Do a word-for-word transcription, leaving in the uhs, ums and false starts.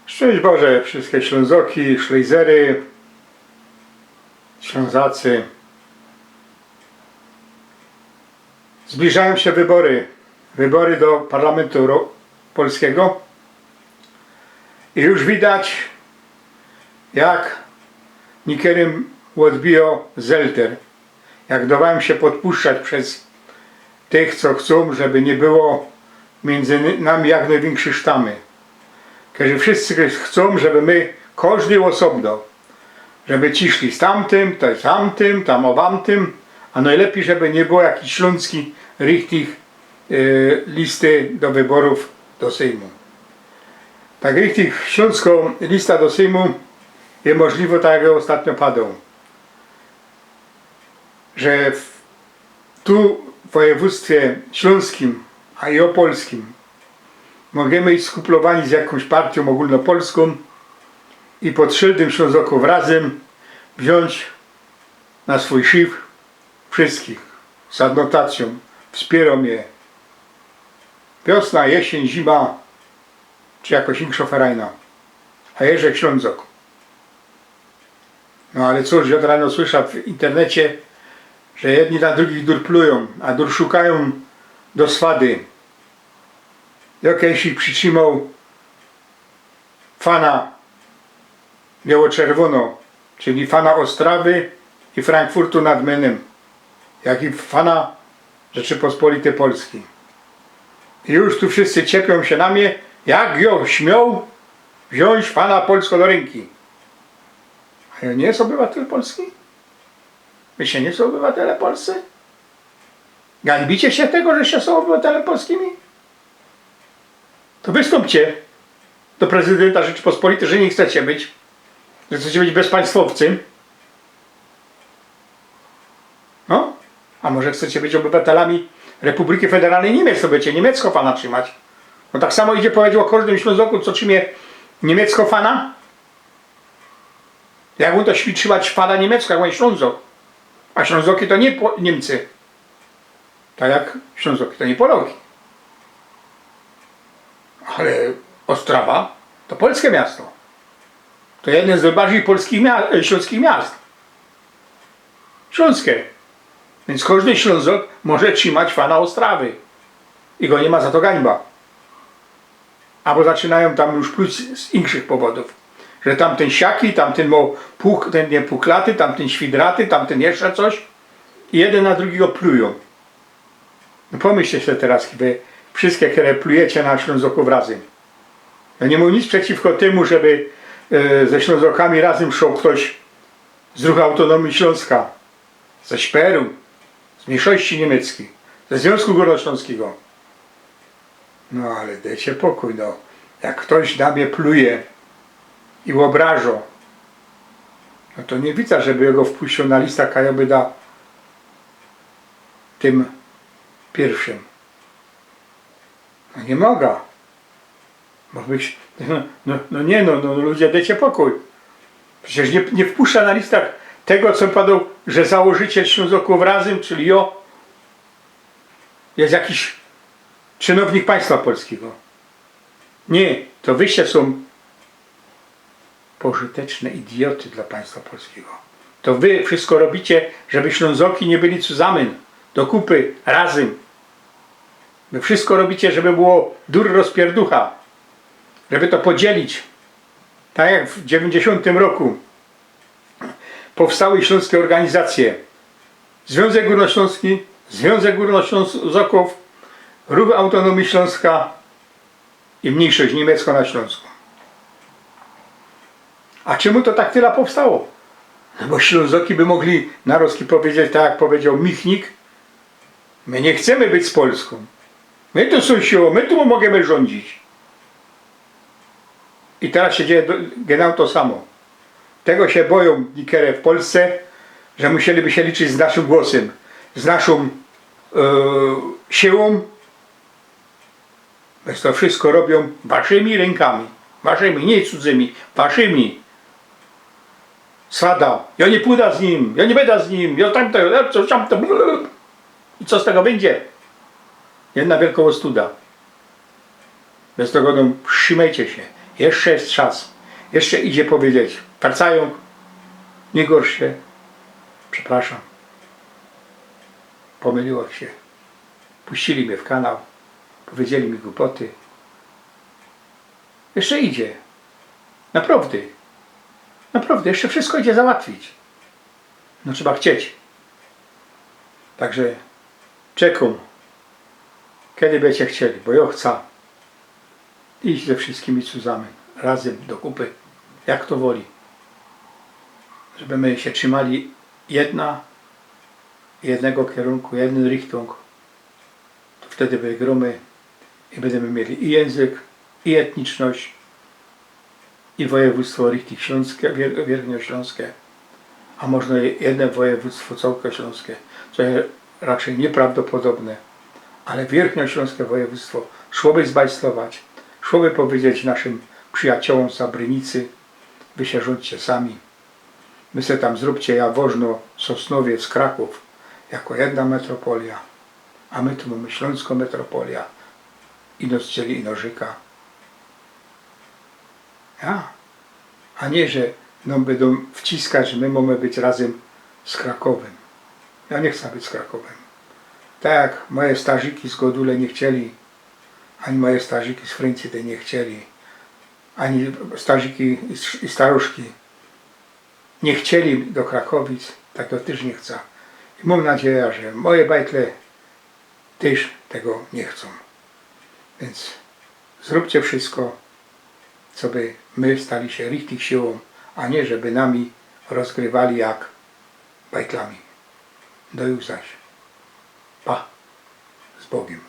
Szczyńść Boże, wszyjske Ślōnzoki, Szlejzery, Ślōnzacy. Zbliżajōm sie wybory. Wybory do Parlamentu Euro- Polskigo. I już widać, jak niykerym ôdbijo zelter. Jak dŏwajōm sie podpuszczać bez tych, co chcōm, żeby niy było miyndzy nami jak nojwiynkszy sztamy. Kerzy wszyjscy chcōm, żeby my, kożdy ôsobno, żeby ci szli z tamtym, to z tamtym, tam ôwamtym, a nojlepij, żeby niy było jakij ślōnski richtich, e, listy do wyborōw do Sejmu. Tak richtich ślōnsko lista do Sejmu je możliwo, tak jak ôstatnio padoł, że w, tu w wojewōdztwie ślōnskim, a i ôpolskim, możymy iś skuplowani z jakōjś partyjōm ôgōlnopolskōm i pod szyldym Ślōnzokōw Razym wziōńć na swōj szyf wszyjskich z adnotacyjōm: „Wspiyrōm je”, „Wiosna, jesień, zima”, czy jakoś inkszŏ ferajna. „A jeże Ślōnzok”. No ale cōż, jŏ rano słysza w internecie, że jedni na drugich durplujōm, a durszukajōm do swady. Jŏ kejś ich przitrzimoł fana biało-czerwōno, czyli fana Ôstrawy i Frankfurtu nad Menem, jak i fana Rzeczypospolitej Polskij. I już tu wszyjscy ciepiōm sie na mie, jak jŏ śmioł wziōńć fana polsko do rynki. A jŏ niy je ôbywatel Polski? Wy sie niy je ôbywatel Polski? Gańbicie sie tego, że sie sōm ôbywatel Polskimi? To wystōmpcie do prezydynta Rzeczypospolitej, że niy chcecie być, że chcecie być bezpaństwowcym. No, a może chcecie być ôbywatelami Republiki Federalnej Niymiec, to bydziecie niymiecko fana trzimać. No tak samo idzie powiedzieć ô kożdym Ślōnzoku, co trzimie niymiecko fana. Jak ôn to śmie trzimać fana niymiecko, jak ôn Ślōnzok? A Ślōnzoki to niy Po-, Niymcy. Tak jak Ślōnzoki to niy Poloki. Ale Ôstrawa to polske miasto. To jedne z nojbardzij polskich mia-, e, ślōnskich miast. Ślōnske. Wiync kożdy Ślōnzok może trzimać fana Ôstrawy. I go niy ma za to gańba. Abo zaczynajōm tam już pluć z inkszych powodōw. Że tamtyn siaki, tamtyn mo puk-, tyn je puklaty, tamtyn świdraty, tamtyn jeszcze coś. I jedyn na drugigo plujōm. No pomyślcie se teroz, wy wszyjske, kere plujecie na Ślōnzokōw Razym. Jŏ niy mōm nic przeciwko tymu, żeby, e, ze Ślōnzokami Razym szoł ftoś z Ruchu Autōnōmije Ślōnska, ze Szperu, z myńszości niymieckijo, ze Zwiōnzku Gōrnoślōnskigo. No ale dejcie pokōj, no. Jak ftoś na mie pluje i ôbrażo, no to niy widza, żeby jŏ go wpuściōł na lista, a jŏ byda tym piyrwszym. No niy moga. Bo byś, no, no, no niy, no, no, ludzie, dejcie pokōj. Przecież niy, niy wpuszcza na lista tego, co padoł, że założyciel Ślōnzokōw Razym, czyli jŏ, je jakiś czynownik państwa polskigo. Niy, to wyście sōm pożyteczne idioty dlŏ państwa polskigo. To wy wszysko robicie, żeby Ślōnzoki niy byli zusammen, do kupy, razym. Wy wszysko robicie, żeby było dur rozpierducha, żeby to podzielić. Tak jak w dziewiyńćdziesiōntym roku powstały ślōnske ôrganizacje: Zwiōnzek Gōrnoślōnski, Zwiōnzek Gōrnoślōnzokōw, Ruch Autōnōmije Ślōnska i myńszość niymiecko na Ślōnsku. A czymu to tak tela powstało? No bo Ślōnzoki by mogli na rozki powiedzieć, tak jak powiedzioł Michnik: „My niy chcymy być z Polskōm. My tu sōm siłōm, my tu możymy rzōndzić”. I teroz sie dzieje do, genau to samo. Tego sie bojōm niykerzi w Polsce, że musieliby sie liczyć z naszym głosym, z naszōm, e, siłōm. Bez to wszysko robiōm waszymi rynkami. Waszymi, niy cudzymi, waszymi. Swada: „Jŏ niy pōda z nim, jŏ niy byda z nim, jŏ tamto, jŏ co, tamto”. I co z tego bydzie? Jedna wielko ôstuda. Bez to gŏdōm, trzimejcie sie. Jeszcze jest czas. Jeszcze idzie powiedzieć. Wracajōm. Niy gorsze. Przepraszam. Pomyliło się. Puścili mnie w kanał. Powiedzieli mi głupoty. Jeszcze idzie. Naprawdę. Naprawdę. Jeszcze wszystko idzie załatwić. No trzeba chcieć. Także czekōm. Kiedy bydziecie chcieli, bo jŏ chcã iś ze wszystkimi cuzamy, razym, do kupy, jak to woli. Żeby my sie trzimali jedna, jednego kierunku, jedyn richtōng, to wtedy wygrōmy i bydymy mieli i jynzyk, i etniczność, i wojewōdztwo richtig ślōnske, wier-, wierchniosślōnske, a może jedne wojewōdztwo cołkoślōnske, co je raczyj niyprawdopodobne, ale wierchniosślōnske wojewōdztwo szłoby zbajslować, szłoby powiedzieć naszym przijaciołōm z Zabrynicy: wy sie rządźcie sami, my se tam zrōbcie Jaworzno, Sosnowiec, Krakōw jako jedna metropolia, a my tu mōmy ślōnskõ metropolia, ino z Cieli, ino Rzyka. Ja. A niy, że nōm bydōm wciskać, że my mōmy być razym z Krakowym. Jŏ niy chcã być z Krakowym. Tak jak moje starziki z Godule niy chcieli, ani moje starziki z Fryńcy tyż niy chcieli, ani starziki i s-, i staruszki niy chcieli do Krakowic, tak jŏ tyż niy chcã. I mōm nadzieja, że moje bajtle tyż tego niy chcōm. Wiync zrōbcie wszystko, coby my stali sie richtig siłōm, a niy żeby nami rozgrywali jak bajtlami. Do już zaś. Pa. Z Bōgiem.